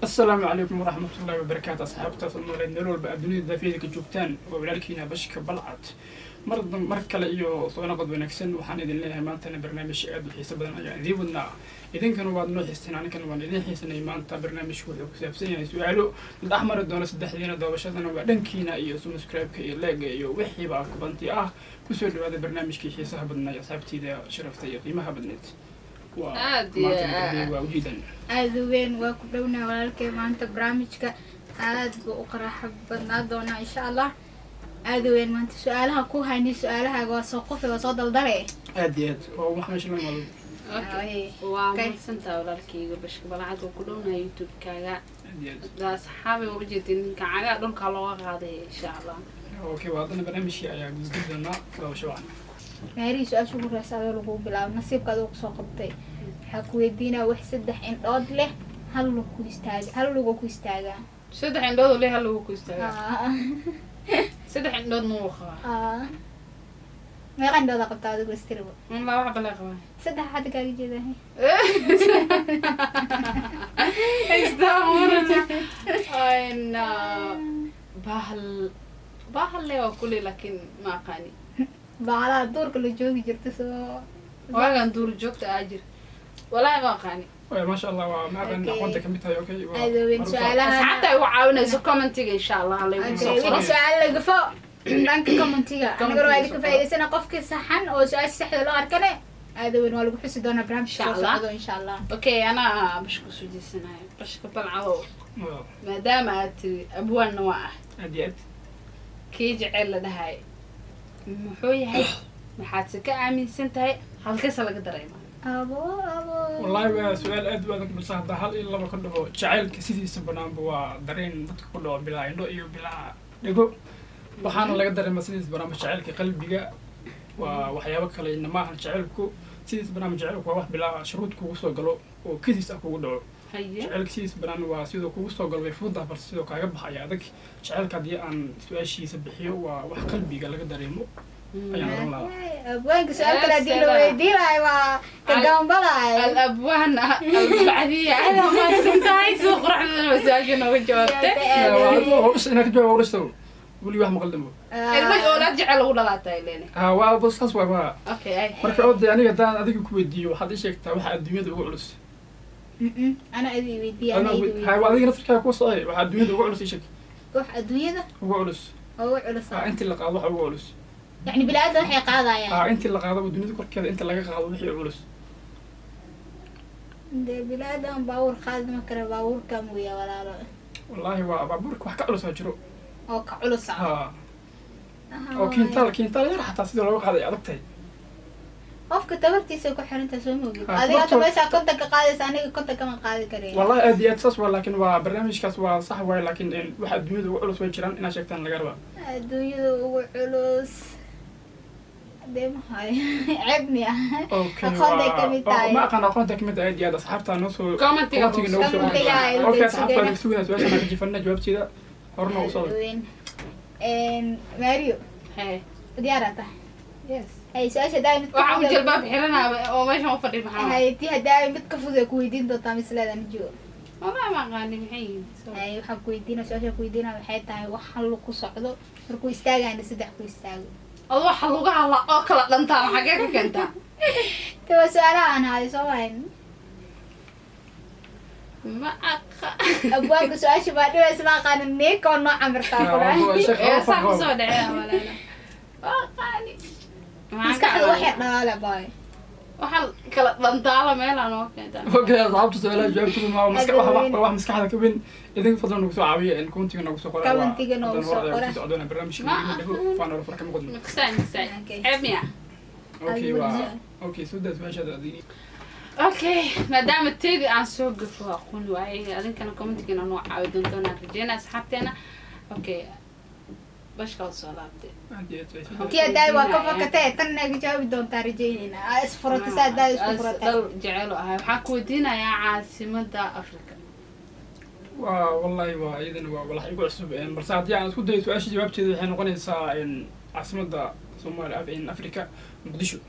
Asalaamu calaykum waraxmatullaahi wabarakaatu. Asxaabta Soomaaliyeed meel walba aad dunida daafiyada ka joogtaan, waa walaalkiina Bashka Balcad mar kale iyo soo naqad wanaagsan. Waxaan idin leeyahay, maantana barnaamij aad u xiiso badan ayaan idiin wadnaa. Idinkana waad noo xiisteen, aninkana waan idiin xiisanay. Maanta barnaamijku wuxuu ku saabsan yahay su-aalo la dhex mari doono saddexdiina. Doobashadana waa dhankiina iyo subscribe-ka iyo like-ga iyo wixiiba kubanti ah. Kusoo dhawaada barnaamijkii xiisaha badnaa iyo asxaabtiida sharafta iyo qiimaha badneed. Waa Aad iyo maantana aad. gabdhihii waa ujeedan. Aada u weyn, waa ku dhownaa walaalkay. Maanta barnaamijka aad buu u qaraaxo badnaa doonaa, insha Allah. Aada u weyn, maanta su-aalaha ku haynay, su-aalahaaga waa soo qofi, waa soo daldale. Aad iyo aad oo wax meesha la imaado. Okay. Waa mahadsantaha walaalkayga Bashka Balcad, oo ku dhownahay YouTube-kaaga. Aad iyo aad. Da asxaabi, waa ujeedin ninka cagaa dhulka looga qaaday, insha Allah. Okay, waa haddana barnaamijkii ayaa gudgeli doonaa. Daawasho wacan. Meerihii su-aasha ugu horeysa adoo lagu bilaabo, nasiibka adoo kusoo qabtay, waxaa ku weydiinaa wax saddex indhood leh, hal lug ku istaaga, hal lugoo ku istaagaa. Saddex indhood oo leh, hal lagu ku istaagaa? Aa. Saddex indhood ma uu qabaa? Aa. Meeqa indhooda qabtaa adigu istirbo? Laba xaba lee qabaa. Saddex hadda kaaga jeedahay. Istamurna bahal bahal le waa kuley, laakiin ma aqaani. Bacalaha duurka la joogi jirta soo. Waagan duur joogta aa jir, walaahi ma aqaani. Maasha Allah, waa ma aqaan. Okay. Aqoonta kamid tahay. Okay, waa Aada u weyn. marka- Su-aalaha Asxaabta ay ugu caawinayso commentiga, insha Allah, laygu soo Okay, qoro. wixii su-aal lagafo dhanka commentiga, anigana waa idinka soo qoro. faa'iidaysana. Qofkii saxan oo su-aasha saxda loo arkane, aada weyn, waa lagu xusi doonaa barnaamijka Insha soo Allah. socdo, insha Allah. Okay, anaa Bashka kusoo jeesanayo. Bashka Balcado, Waa, maadaama aad tiri abwaanna waa ah, aad iyo aad. Kii jecel la dhahay muxuu yahay? Maxaadse ka aaminsan tahay? Halkeese laga dareema? Abo abo. Wallahi waa su-aal aad u adag, balse haddaa hal iyo laba ka dhaho, jacaylka sidiisa banaanba waa dareen dadka ku dhaco bilaa indho iyo bilaa dhego. Waxaana laga dareema sidiisa banaanba jacaylka qalbiga, waa waxyaabo kale ina maahan. Jacaylku sidiisa banaanba, jacaylku waa wax bilaa shuruud kugu soo galo oo kediis ah kugu dhaco. Jacaylka sidiisa banaan waa sidoo kugu soo galo way fududaha, balse sidoo kaaga baxaya adag. Jacaylka haddii aan su-aashiisa bixiyo, waa wax qalbiga laga dareemo ayaan oran lahaa. Abwaanka su-aal kale haddii la weydiinayo waa ka gaambalayo. Alabwaan albacdiya, aad mahadsan tahay, sida quruxda waa su-aasha nooga jawaabtay. Inaa ka jawaab warista weli wax maqal dambo. Ilmo oolaad jecel ugu dhalaatay leene. Ha, waa bas saas waa. Okay, ay. Marka oday, aniga haddaan adiga ku weydiiyo, waxaad ii sheegtaa waxa adduunyada ugu culus. Ana adi weydiiya, ana idi. Ha, waa adiga naftirkaaga kuwa socday. Waxa adduunyada ugu culus ii sheeg. Wax adduunyada ugu culus. Ugu culus? Ha, intii la qaado waxa ugu culus. Yani bini-aadan waxay qaadayaan? Ha, intii la qaado dunida korkeeda, inta laga qaado wixii culus. Dee bini-aadan baabuur qaadi ma kara, baabuurka mooya, walaalo. Wallaahi waa baabuurka, wax ka culus aa jiro. Oo ka culus ah? Ha, oo kiintaal kiintaal yar xataa sida looga qaaday adag tahay. Qofka tabartiisa ku xirantaa, soo moogid? Ha, adiga hadda tabarto- meeshaa 50-ka qaadaysa, aniga 50 kama qaadi karayo. Wallahi aad iyo aad saas waa, laakiin waa barnaamijkaas waa sax waay, laakiin waxa adduunyada ugu culus way jiraan, inaad sheegtaan laga rabaa. Adduunyada ugu culus dee mahayo, ceeb miya? Okay. Aqoontay kamid tahay. Ma aqaan, aqoonta kamid ah. Aad iyo aad asxaabta noo soo Commentiga. commentiga noogu soo Commentiga qori. ay Okay, sugayna. asxaabta waan sugayna su-aasha ka jifana jawaabteeda horena u soo. Mario. Hey. Diyaaraa tahay? Yes. Hay, su-aasha daai mid ka Waxaa u fudud. jalbaab xiranaa oo meeshan u fadhi maxaa? Hay, tii haddaa mid ka fudud ay ku weydiin doontaa misleedan jigo. Wallahi ma aqaani maxay yihiin. Hay, waxaan ku weydiina, su-aasha ku weydiina waxay tahay wax hal ku socdo, markuu istaagayna saddex ku istaago. Adu waxa lugaha la oo kala dhantaan xagee ka keentaa? Te waa su-aalaha aan hayo, soo mahayn? Ma aqa. Abwaanka su-aasha baa dhibaysa, ma aqaanin neekoo noo camirtaa kula. Ee saa kusoo dhacee walaala ma aqaani. Maskaxda waxay dhalaale baay. Waxaa kala dhantaala meelaa noo keentaa. Okay, asxaabta, su-aalaha jawaabtooda ma maska wax wax wax maskaxda ka weyn. Idinka fadlan nagu soo caawiya in commentiga nagu soo qora. Commentiga noogu soo qora. Socdoona barnaamijka dhago faanolo fara kama qodno. Makasaay makasaay. Okay. Ceeb miya? Okay, waa okay, soo daa su-aashaada adiga. Okay, maadaama teedi aan soo gafo aqoon waayey, adinkana commentigiina noo caawi doontoonaan rajeynaa asxaabteena. Okay, Bashkaa soo laabtay. Aad iyo aad su-aasha. Tii haddaay waa ka fakatee, tan naga jawaabi doontaa rajeynayna. Aa isfuratay, saa haddaay isku furatay. Dhal jecelo ahay, waxaan ku weydiinayaa caasimada Africa. Waa wallahi waa iyadana waa walax igu cusub, balse haddii aan isku dayo su-aasha jawaabteeda, waxay noqonaysaa caasimadda Soomaaliya in Africa, Muqdisho.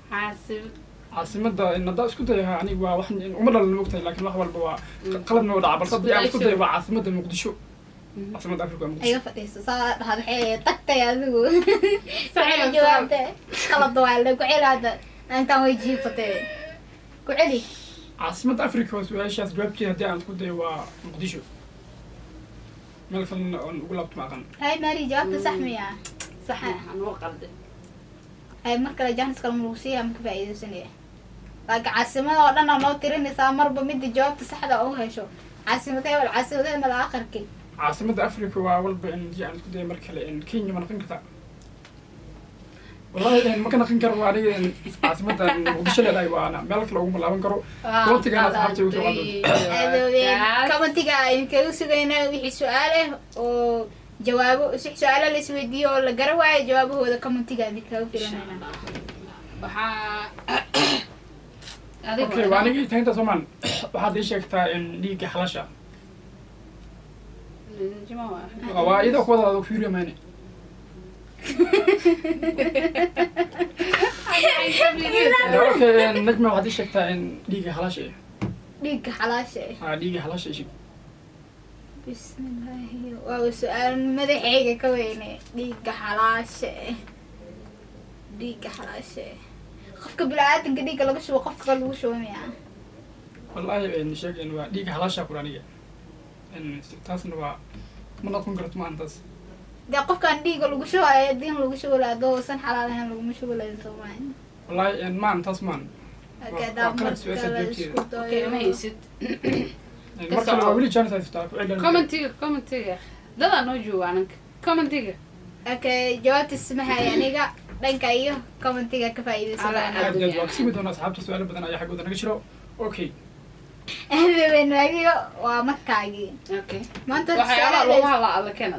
Caasim Caasimada haddaa isku dayaha, aniga waa wax uma dhalan, mogtahay, laakiin wax walba waa qaladna waa dhaca, balse haddii aan isku dayo, waa caasimada Muqdisho. Caasimada Africa waa Muqdisho. Iga fadhiiso, saa dhahad waxay tagtay adigu. Sax. Jawaabta qalad waa la ku celi hadda, intaan way jiifatay, ku celi. Caasimada Africa waa su-aashaas jawaabteeda, haddii aan isku dayo, waa Muqdisho. Meel kalena oon ugu laabto ma aqan. Hay Mari, jawaabta sax miya? Sax maahan, wuu qalday. Hay, mar kale chance kale ma lagu siiya, ma ka faa'iidaysanaya? Laakiin caasimada oo dhan aa noo tirinaysaa, marba midda jawaabta saxda u hesho. Caasimada hebel, caasimada hebel, aakhirkii. Caasimada Africa waa walba in haddii aan isku dayo mar kale in Kenya ma naqon kartaa? Wallahi ma ka naqon karo aniga. In caasimada Muqdisho leedahay, waana meel kale uguma laaban karo. Waqtigan asxaabta igu soo qaado. Aadoween commentiga idinkaga sugaynaa wixii su-aal ah oo jawaabo, si su-aalo la isweydiiyo oo la gara waayo jawaabahooda, commentiga idinkaga filanayna. Waxaa adiga. Okay, waa aniga tahinta soomaan. Waxaad ii sheegtaa in dhiigga xalasha Jima waa. Waa iyadoo kuwada adag fiiriyo mayne. Okay, Najma, waxaad ii sheegtaa in dhiigga xalasha ah. Dhiigga xalaasha ah? Ah, dhiigga xalasha ishig. Bismillaahi, waa su-aal madaxayga ka weyne. Dhiigga xalaasha ah, dhiigga xalaasha ah, qofka bini-aadanka dhiigga laga shubo, qofka kale lagu shubo miya? Wallahi sheeg in waa dhiigga xalaasha kur aniga. Taasna waa ma noqon karto, ma taas. Dee qofkaan dhiigga lagu shubayo, diin lagu shubo laha, adoo san xalaal ahayn laguma shubo lahayn, soomaali. Wallahi maan taas maan. Okay, waa daa qalad mar su-aasha kale jawaabteeda. isku Okay, ma dayo. haysid. Mar kale waa weli chance haysataa, ku celin. Commentiga, commentiga dadaa noo jooga ananka, commentiga. Okay, jawaabta smahay aniga dhanka iyo commentiga ka faa'iidaysan Ala- doonaa. Aad iyo aad waa kasimi doonaa asxaabta, su-aalo badan ayaa xaggooda naga jiro. Okay. Ahdawen adiga, waa markaagii. Okay. Maanta waxyaabaha su-aalaha loogu hadlaa alla keena.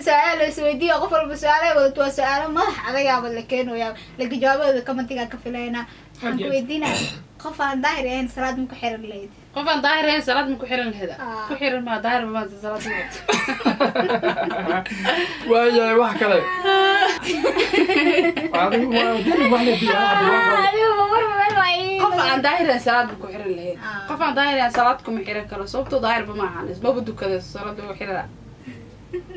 Su-aalaha la isweydiiyo, qof walba su-aalaha wadato, waa su-aalo madax adagaaba la keenayaa, laakiin jawaabahooda commentiga ka filaynaa. Waxaan ku Aad iyo aad. weydiinaa, qof aan daahir ahayn salaad ma ku xiran lahayd? Qof aan daahir ahayn salaad ma ku xiran lahayd? Ah. Ku xiran maa, daahir ma maanta salaad ma wato. Waayahay, wax kale. Adigu waa dil, wax la diiyo, wax waa Adigu mar meel waa ii- Qof aan daahir ahayn salaad ma ku xiran lahayd? Ah. Qof aan daahir ahayn salaad kuma xiran karo, sababtoo daahirba ma ahan, ismaba dukada, salaad ugu xirana.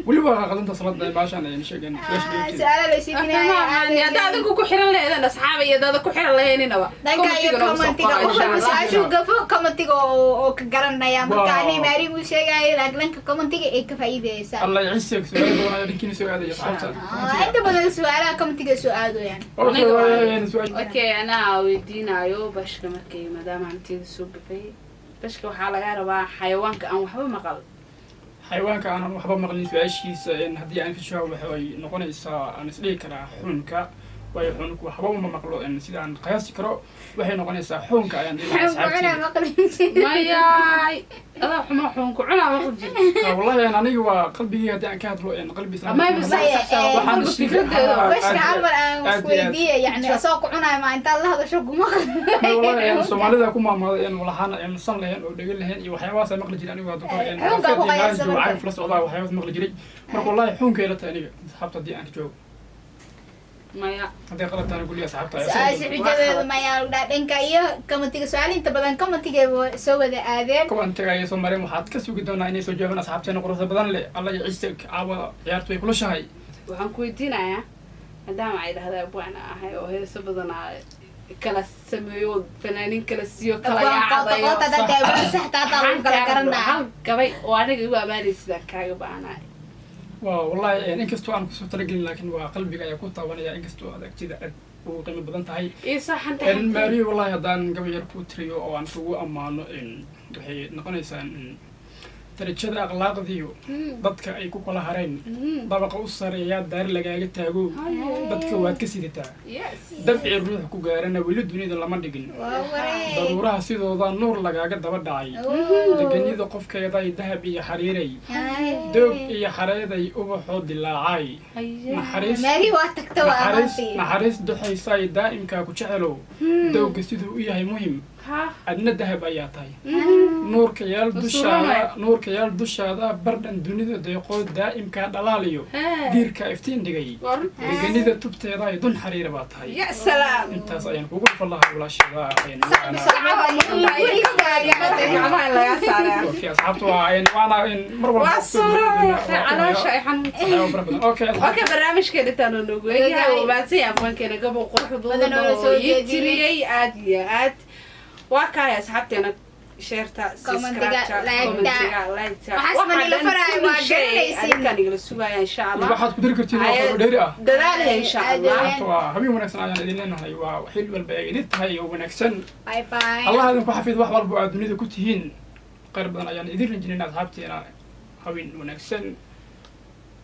Weli waa qadanta salaada baashaan ayaan sheegeen su-aasha Ah, jawaabteeda. Su-aalaha la isweydiinaya. Hadda adigu ku xiran lahaydeen asxaaba iyo dada ku xiran lahayninaba. Dhanka iyo commentiga qof walba su-aashuu gafo, commentiga oo ka garanaya marka. Wow. Ani maari buu sheegaya, laakiin dhanka commentiga ay ka faa'iidaysaa. Allah ycisig, su-aalo badan ayaa dhankiina soo aadaya asxaabta. Ah, inta badan su-aalaha commentiga soo aadayaan. Okay, waayahay su-aasha. Okay, anaa weydiinayo Bashka markay, maadaama hantida soo gafay. Bashka, waxaa laga rabaa xayawaanka aan waxba maqal. Xayawaanka aanan waxba maqlin su-aashiisa in haddii aan ka jawaabo, waxay noqonaysaa aan isdhihi karaa xuunka, waayo xuunku waxba uma maqlo. In sida aan qiyaasi karo, waxay noqonaysaa xuunka ayaan dhihi lahaa Cunaa asxaabteeda. Maqlin. Mayaay, adaa xuma, xuunku cunaa maqli jir. Ah, wallahi aniga waa qalbigii haddii aan ka hadlo qalbi islaam. Ama bisa Maya, waxaan walba isdhihi- fikradeeda. Ah, Bashka, hal mar aan aad iyo aad. isweydiiya, yani asoo ku cunayo ma intaad la hadasho kuma Wallahi Soomaalida ku maamulada walaxaana san lahayn oo dhegan lahayn iyo waxyaabahaas aan maqli jiray anigu hadda kahor Xuunka ku qayarsan marka. Cagaf la socdaa waxyaabahaas maqli jiray marka. Wallahi xuunka ila tahay aniga asxaabta haddii aan ka joogo. Maya. Hadday qalad tahana kulliya asxaabta ayaa Su-aasha xujadeedu mayaa la dhaha dhanka iyo commentiga. Su-aal inta badan commentiga soo wada aadeen. Kuwan tagaya soo mareen, waxaad ka sugi doonaa inay soo jawaabaan asxaabteena quruxda badan leh. Alla iyo ciise, caawa ciyaartu way kulushahay. Waxaan ku weydiinayaa, maadaama ay dhahda abwaan ahay oo heeso badan aa kala sameeyo, fanaaniin kala siiyo, kala yaacdayo. Qoota dadka saxta hataa lagu kala garanaa. Hal gabay oo aniga igu amaanaysidaan kaaga baahnay. Waa wallahi inkastoo aan kusoo talagelin, laakiin waa qalbiga ayaa ku taabanaya, inkastoo aad agtida aad ugu qiimo badan tahay. Iyo saxanta. Maariyo, wallahi haddaan gabay yar ku tiriyo oo aan kugu ammaano, waxay noqonaysaa darajada akhlaaqdiyo dadka ay ku kala hareen, dabaqa u sareeyaa daar lagaaga taago, dadka waad ka sidataa, dabci ruux ku gaarana weli dunida lama dhigin, Waa wareeg. Daruuraha sidooda nuur lagaaga daba dhacay, deganida qofkeeday dahab iyo xariiray, doog iyo xareeday ubaxoo dilaacay, naxariis Maari waa tagta, waa naxariis amaantii. Naxariis duxaysay daa'imkaa ku jecelow, doogga siduu u yahay muhim. Ha. Adna dahab ayaa tahay, nuurka yaal dushaada, nuurka yaal dushaada bardhan dunida deeqoo, daa'imkaa dhalaaliyo, diirka iftiin dhigay, deganida tubteeda ay dun xariira baa tahay. Ya salaam. Intaas ayaan kugu dhufan lahaa, walaasheeda. Gacmaha in lagaa saaraa. Okay, asxaabtu waa waana mar walba Waa suurooya. Caloosha ay xanuunta. Waxyaabo fara badan. Okay, asxaabta. Okay, barnaamijkeena intaan noogu eegyahay. Waa mahadsan yahay afwankeena gabow quruxda Badan badan oo la oo soo ii jeediyey. tiriyey aad iyo aad. Waa kahay asxaabteena, share-ta, Commentiga, subscribe-ta, like-ta. commentiga, like-ta. Waxaas Waxaa ma nila dhan faraayo, kulli waa shay garanaysiin. adinkaan igala sugaya, insha Allah. Waxaad ku diri kartiin oo kale dheeri ah. Dadaalaya, insha Aad Allah. weyn. Waa habeen wanaagsan ayaan idin leenahay, waa xil walba ay idin tahay oo wanaagsan. Bye bye. Allah idinku xafid wax walba oo aad dunida ku tihiin. Khayr badan ayaan idin rajinayna, asxaabteena. Habeen wanaagsan.